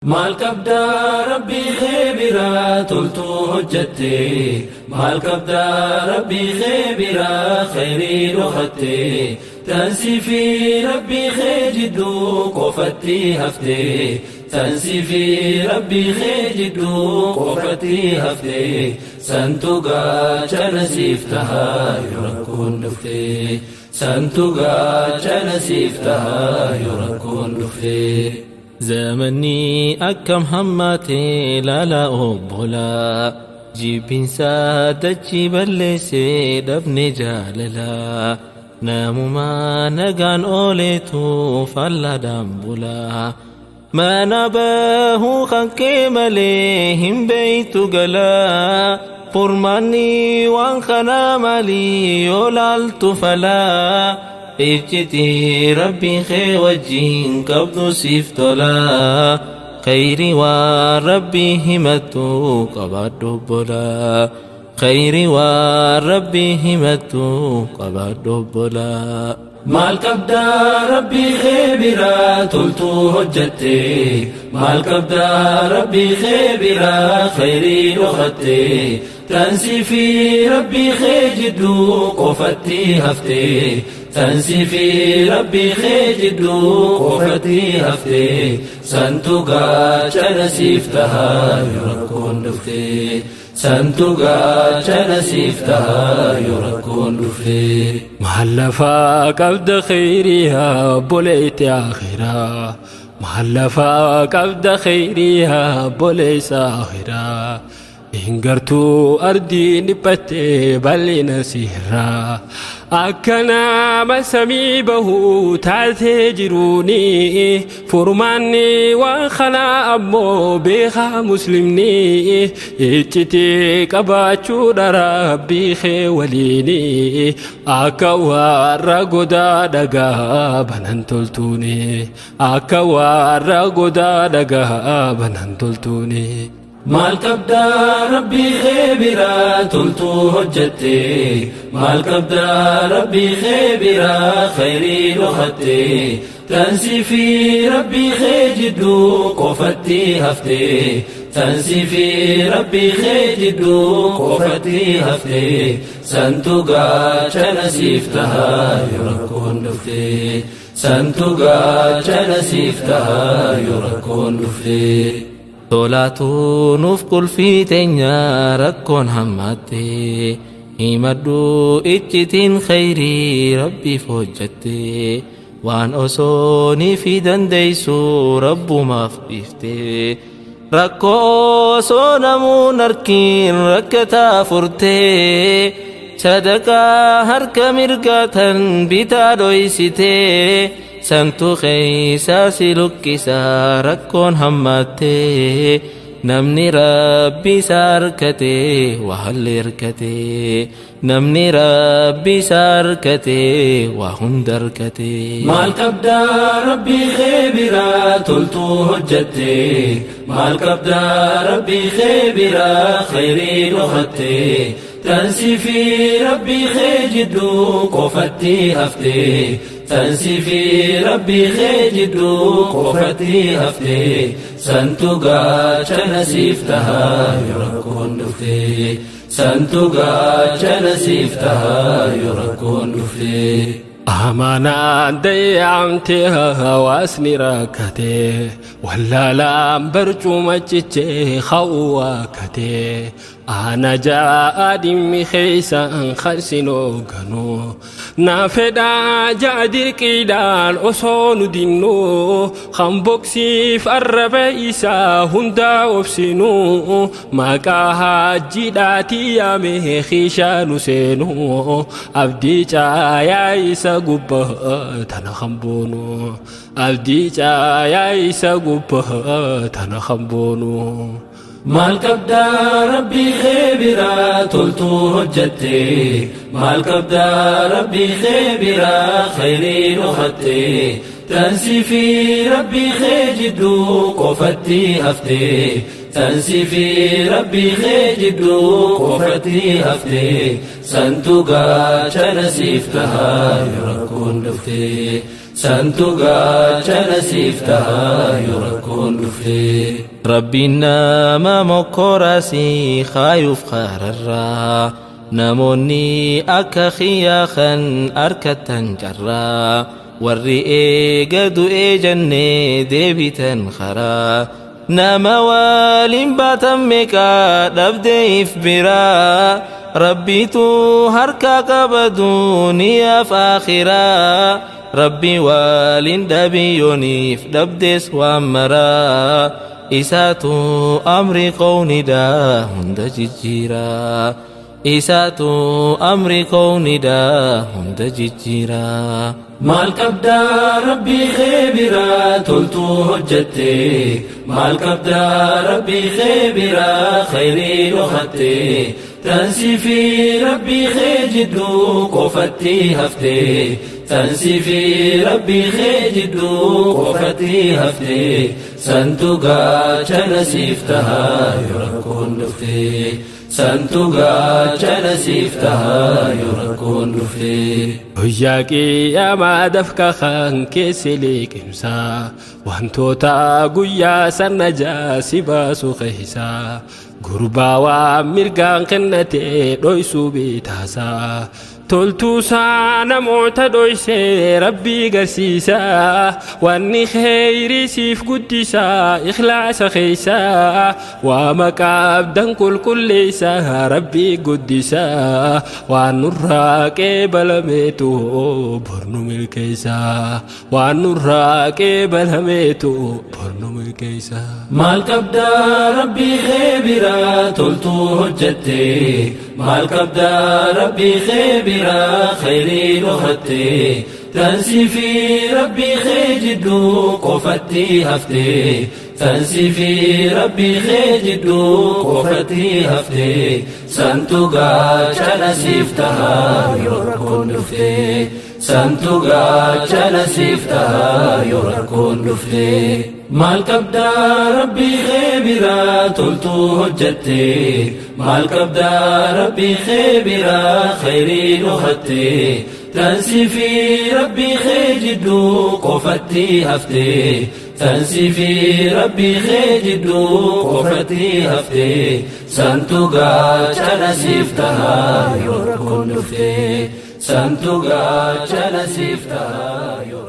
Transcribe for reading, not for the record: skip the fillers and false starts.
Maal qabdaa Rabbii kee biraa toltuu hojjette, maal qabdaa Rabbii kee biraa khayrii dhokatte, tansii fi Rabbii kee jidduu qofatti hafte, tansii fi Rabbii kee jidduu qofatti hafte, santu gaachana siif tahaa yoo rakkoon dhufte, santu gaachana siif tahaa yoo rakkoon dhufte. Zamanni akkam hammaatee laalaa obbolaa, jibbinsaa dachii balleessee dhabne jaalalaa, namumaa nagaan ooleetu fallaadhaan bulaa, mana bahuu kan kee malee hin beeytu galaa, furmaanni waan kanaa maalii yoo laaltu falaa. Iccitii Rabbii kee wajjin qabdu siif tola, khayrii waan Rabbii himattu qabaadhu obbolaa, khayrii waan Rabbii himattu qabaadhu obbolaa. Maal qabdaa Rabbii kee biraa toltuu hojjette, maal qabdaa Rabbii kee biraa khayrii dhokatte, tansii fi Rabbii kee jidduu qofatti hafte, tansii fi Rabbii kee jidduu qofatti hafte, santu gaachana siif tahaa yoo rakkoon dhufte, santu gaachana siif tahaa yoo rakkoon dhufte. Maal lafaa qabda khayriyaa obboleetti akhiraa, maal lafaa qabda khayriyaa obboleessa akhiraa, hin gartuu ardiin dhiphattee bal'ina sirraa, akka nama samii bahuu taatee jiruuni, furmaanni waan kanaa ammoo beekaa muslimni, iccitii qabaachuudha Rabbii kee waliini, akka warra godaa dhagaa banan toltuuni, akka warra godaa dhagaa banan toltuuni. Maal qabdaa Rabbii kee biraa toltuu hojjette, maal qabdaa Rabbii kee biraa khayrii dhokatte, tansii fi Rabbii kee jidduu qofatti hafte, tansii fi Rabbii kee jidduu qofatti hafte, santu gaachana siif tahaa yoo rakkoon dhufte, santu gaachana siif tahaa yoo rakkoon dhufte. Tolaatu nuuf qulfii teenya rakkoon hammaatte, himadhu iccitiin khayrii Rabbiif hojjette, waan osoo ni fi dandeessu Rabbumaaf dhiifte, rakkoo osoo namuun harkiin rakkataa furte, sadaqaa harka mirgaatan bitaa dhoysite, santu keeysaa si luqqisaa rakkoon hammaatte, namni Rabbi isa harkate waa hallee harkate, namni Rabbi isa harkate waa hunda harkate. Maal qabdaa Rabbii kee biraa toltuu hojjette, maal qabdaa Rabbii kee biraa khayrii dhokatte, tansii fi Rabbii kee jidduu qofatti hafte, tansii fi Rabbii kee jidduu qofatti hafte, santu gaachana siif tahaa yoo rakkoon dhufte, santu gaachana siif tahaa yoo rakkoon dhufte. Amanaan dayyamte hawaasni rakkate, wallaalaan barcuma cichee ka'uu waakkate, ana ja'a dhimmi keeysaan karsinoo ganu, na fedhaa ja'a dirqiidhaan osoo nu dinnu, kan boksiif arraba isaa hundaa obsinu, maqaa hajjiidhaatii yaame kiishaa nu seenu, abdii caayaa isa gubbaa tana kan boonu, abdii caayaa isa gubbaa tana kan boonu. Maal qabdaa Rabbii kee biraa toltuu hojjette, maal qabdaa Rabbii kee biraa khayrii dhokatte, tansii fi Rabbii kee jidduu qofatti hafte, tansii fi Rabbii kee jidduu qofatti hafte, santu gaachana siif tahaa yoo rakkoon dhufte, Santu gaachana siif taha yoo rakkoon dhufe. Rabbiin nama mokkoraasii kaayuuf kararraa namoonni akka xiyyaa kan harkattan carraa warri eega du'ee jennee deebitan karaa nama waliin baatan meeqaa dhabdeef biraa Rabbiitu harka qaba duniyaaf akhiraa Rabbi waliin dhabiyooniif dhabdees waan maraa isaatu amri qawniidhaa hunda jijjiiraa isaatu amri qawniidhaa hunda jijjiiraa. Maal qabdaa Rabbii kee biraa toltuu hojjette maal qabdaa Rabbii kee biraa khayrii dhokatte tansii fi Rabbii kee jidduu qofatti hafte tansii fi Rabbii kee jidduu qofatti hafte santu gaachana siif taha yoo rakkoon dhufte santu gaachana siif taha yoo rakkoon dhufte. Guyyaa qiyaamaa dafqa kan keessa liqimsaa wantoota guyyaa sana jaasi baasu keessa gurbaa waan mirgaan kennate dhoysuu bitaasaa toltuusaa namoota dhoysee Rabbii garsiisaa wanni kheyrii siif guddisaa ikhlaasa keeysaa waa maqaabdan qulqulleeysaa Rabbii guddisaa waan nurraa qeebalameetu bornu milkeeysaa waan nurraa qeebalameetu bornu milkeeysaa. Maal qabdaa Rabbii kee biraa toltuu hojjette maal qabdaa Rabbii kee biraa khayrii dhokatte tansii fi Rabbii kee jidduu qofatti hafte tansii fi Rabbii kee jidduu qofatti hafte santu gaachana siif taha yoo rakkoon dhufte santu gaachana siif taha yoo rakkoon dhufte. Maal qabdaa Rabbii kee biraa toltuu hojjette maal qabdaa Rabbii kee biraa khayrii dhokatte tansii fi Rabbii kee jidduu qofatti hafte tansii fi Rabbii kee jidduu qofatti hafte santu gaachana siif taha yoo rakkoon dhufte santu gaachana siif taha yoo.